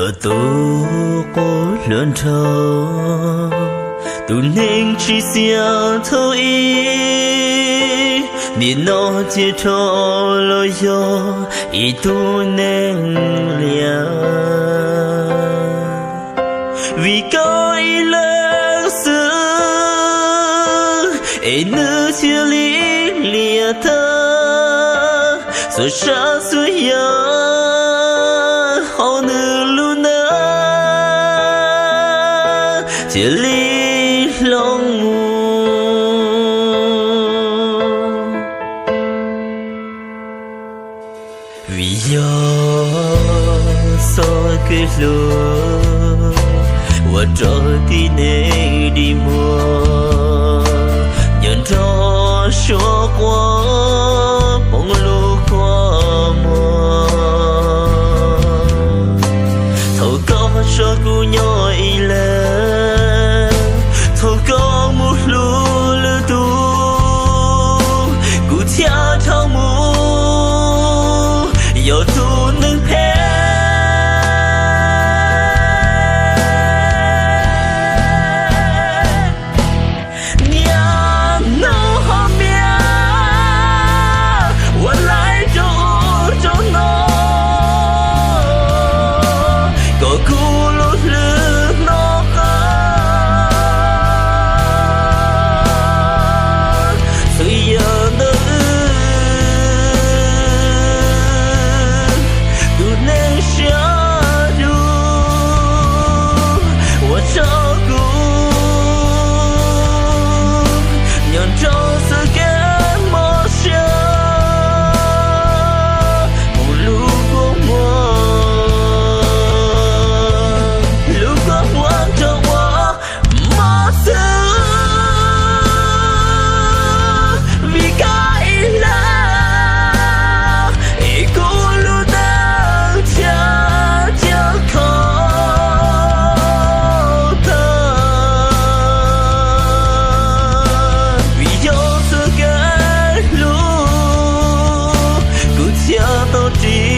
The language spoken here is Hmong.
Tus qub hluas nraug, tus neeg tsis xiam thaum ub, nim no thiaj rov los yog ib tug neeg liam. Vim koj ib leeg xwb es nws thiaj li liam tag. Xuas sab xuas yam hauv nws lub neej thiaj li hloov mus. Vim yog txoj kev hlub uas raug tib neeg dig muag, nyob nrog suab quaj poob lub kua muag. Thaum koj tso kuv nyob ib leeg, thaum koj mus hlub lwm tus, kuv thiaj dhau mus yog tus neeg phem. Niaj hnub hom miaj uas laij rau ub rau no, kom kuv lub hlwb hnov qab. Txhua yam ntawm wb, tus neeg siab dub uas tso kuv nyob nrog txoj kev mob siab mus lub kua muag, lub kua muag rau ua mob xwb. Vim koj ib leeg es kuv lub neej thiaj cia kho tag. Vim yog txoj kev hlub kuv thiaj tau ris